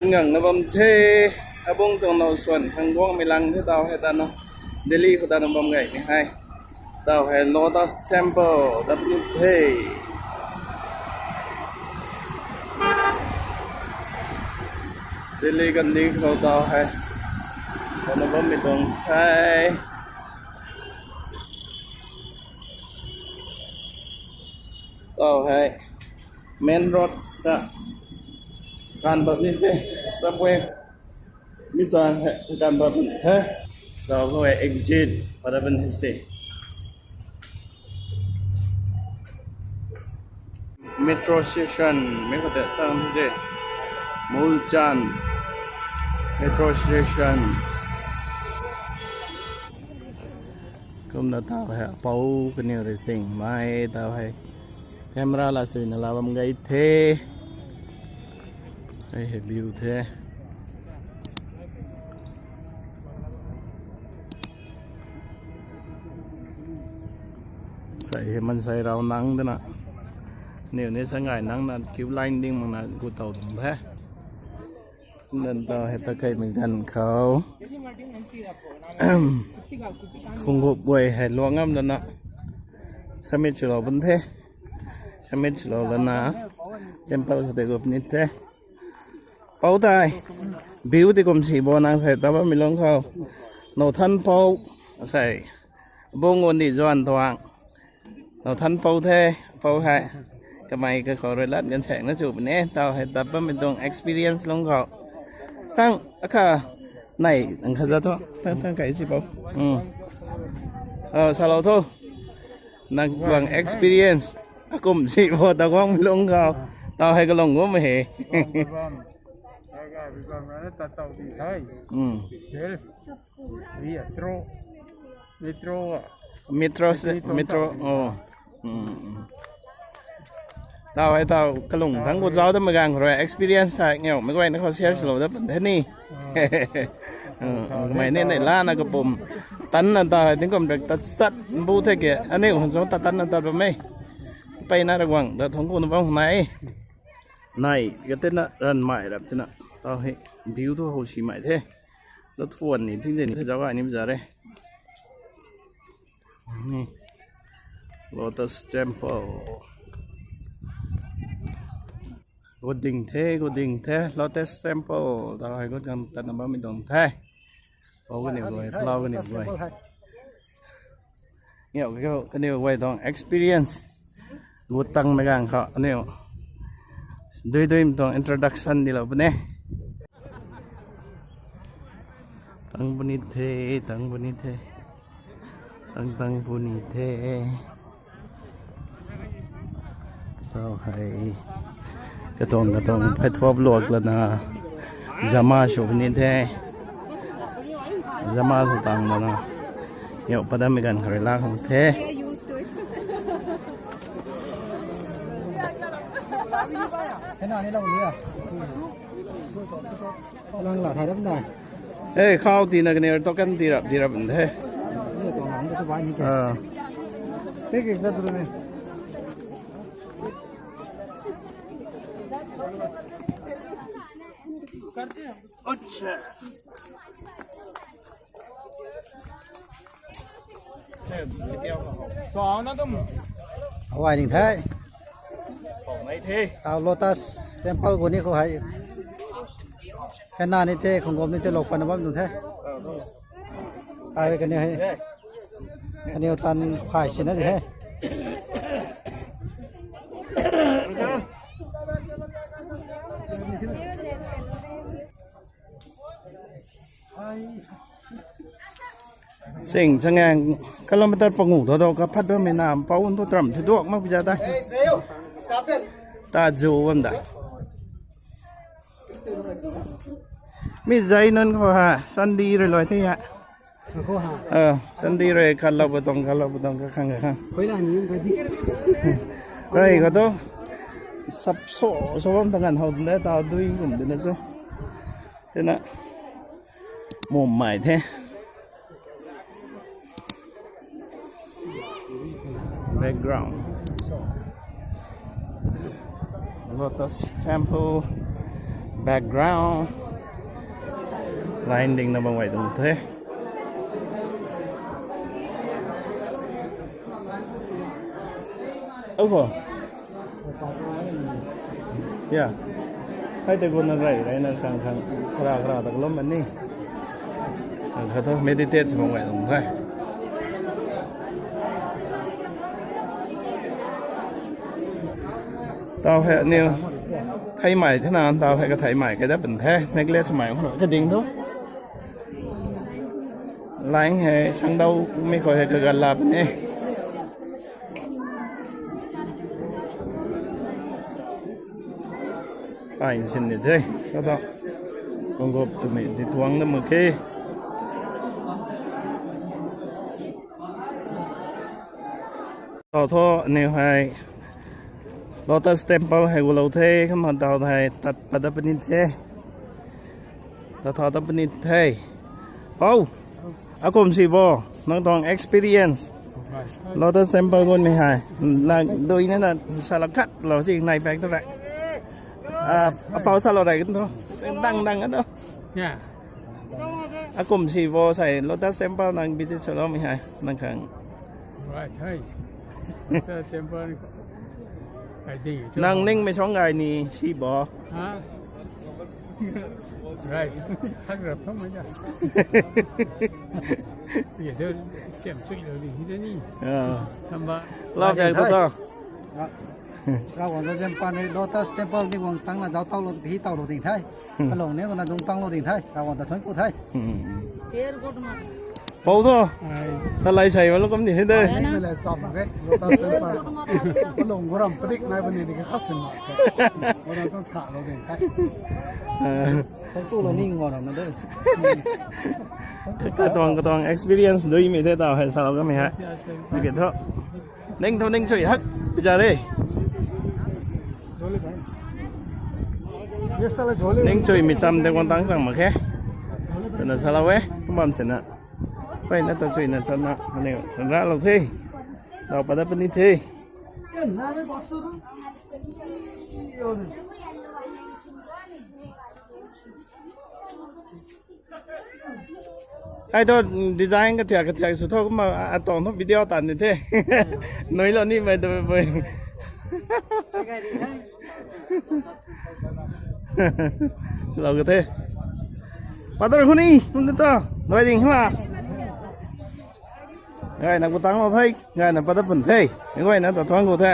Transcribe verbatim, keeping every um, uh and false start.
Ngang na bam the, abung tuang now suan khang guangmei lang the taw hei ta na. Delhi khou ta na bam gay ni hei. Taw hei Lotus Temple, ta puni the. Delhi kandih khou taw hei. Ta na bammei tuang the. Taw hei. Main road ta kan bam ni the, subway. Mi sang hei kan bam the. Taw hei exit, pada bam the se. Metro station, mi khou tei tang the. Mulchan Metro Station. Kumna taw hei, pou kaniw rui sing mei taw hei. Camera la suina la bam gay the. Hei hei view the. Sai hei mansei rau nang dana. Niw ni sa ngai nang na queue line ding mak na gu taw tuang the. Nan taw hei ta kaimei ganv khou. Khungup guay hei luang ngam lana. Submit swlou bam the. Submit swlou lana. Temple khou tei gup ni the. Pou tei. View tei kum si bo nang sei ta bammei lung khou. Now than pou. Sei. Bung uni zuan tuang. Now than pou the, pou hei. Kamei kakhou rui lat gan saeng na chu puni, taw hei tat bammei tuang experience lung khou. Tang, akha, nai, ang kha za thu, tang, tang kai si pou. Hmm. Oh, salou thu. Nang tuang experience. Akum si bo ta guangmei lung khou. Taw hei kalung guangmei he. Hmm. Metro, se- metro, oh. Hmm, hmm. Taw hei taw kalung thang khou zauc ta mei ganv khou rui experience tha ngiu mei guayna khou share swlou da pan the ni. Mei ni nei lana kapum. Tanna taw hei tingkum rek tat sat bu the ke. Aniu khang zauc ta tanna tat bam e. Peyna Ravguangc ta thuangc kuna bam khang nai. Nai, ka tina ranmei rap tina. Taw hei, view thu how simei the. Lathuan ni, thing ni, the zauc gay ni za re. Ni. Lotus Temple. Gut ding the, gut ding the, Lotus Temple. Taw hei gut kan tatna bammei tuang the. Pou kaniw guay, plau kaniw guay. Ngiu kiu kaniw guay tuang experience. Gut tangmei ganv khou aniu. Dui dui tuang introduction dilou puni. Tang puni the, tang puni the. Tang tang puni the. Taw hei. Katuang katuang phay thuap luak lana. Zama sw puni the. Zama sw tang lana. Ngiu padam mei ganv khou rui la khang the. Lang la thay dam na. Eh, khou tina kaniw token tirap tirap the. Ni tuang lang tu bai ni ke. Ah. Pek ek da tu ne. Acha. How ai ning the. Taw Lotus Temple gu ni khou hei. Hena ni the, khunggop ni the, lou pana bam tuang the. Ai kaniw hei. Kaniw tan phay sina the. Sing chang ngang kilometer pangu tho tho kaphat bammei na pou thu tram the duak mak pi za ta. Ta zu bam da. Mi zai nunc khou ha, Sunday rui luai the ha. Khou ha. Ah, Sunday rui khat lou ba tuang, khat lou ba tuang, khat khang, khat khang. Koi la ni ka di. Rui khou tu. Sap so, so bam tang kan how dun de, ta dui kum dun de so. Tina. Mum mai the. Background. Lotus Temple. Background line ding na bam guay tuang the. Oko. Ya. Hai te gun na rai rai na khang khang khara khara tak lom ni. Khang kha thu meditate sa bam guay tuang the. Tau hei aniu thei mai thena tau hei ka thei mai kai dat pun the, neglect mai khou ka ding thu. Line hei sangdau mi khou hei ka gat la pun e. Ai sin ni the, sa ta. Kong gop tu mi di tuang na mak khe. Tau thu aniu hei Lotus Temple hei gulou the, kumna tau hei tat pat dat puni the. Tat tha dat puni the. Pou, akum si bo, nang tuang experience Lotus Temple gun mi hei. Nang dui na na sa la khat lou si nai pak tu rai. Ah, apou sa lou rai kan thu. Dang dang kan thu. Ya. Akum si bo sei Lotus Temple nang visit swlou mi hei, nang khang. Right, hey. Lotus Temple. Nang ning mei suang gay ni si bo. Ha? Right. Hak rap thom mai da. Ye de, siam chui lou di, hi de ni. Ah. Thamba. Love that to. Ravguangc ta zam pan hei Lotus Temple ni guang tang na zauc tau lou, hi tau lou ding the. Kalung ni guang na dung tang lou ding the. Ravguangc ta thuanc ku the. Pou thu. Ai. Ta lai sei ma lou kum ni he de. Ai, ni le cham ke. Lotus Temple. Kalung guram padik nai bani ni ka khas sin ma ke. Guang na zauc tha lou ding the. Thuanc ku lou ni guang ram na de. Katuang katuang experience dui mi the tau hei sa lou ka mi hei. Okay thu. Ning thu ning chui hak pi za re. Ning chui mi cham de guang tang chang mak khe. Twna sa lou e, kum bam sina. Peyna ta chui na cham na, aniu ra lou the. Dau pat dat puni the. Ai thu design kathiak kathiak sw tho kumna atuang thu video tan ni the. Nui lou ni mei tu bui. Lou ka the. Patar khou ni, kum ta ta. Nui ding hna. Ngai na ku tang lou the, ngai na pat dat pun the. Ngai na ta thuanc ku the.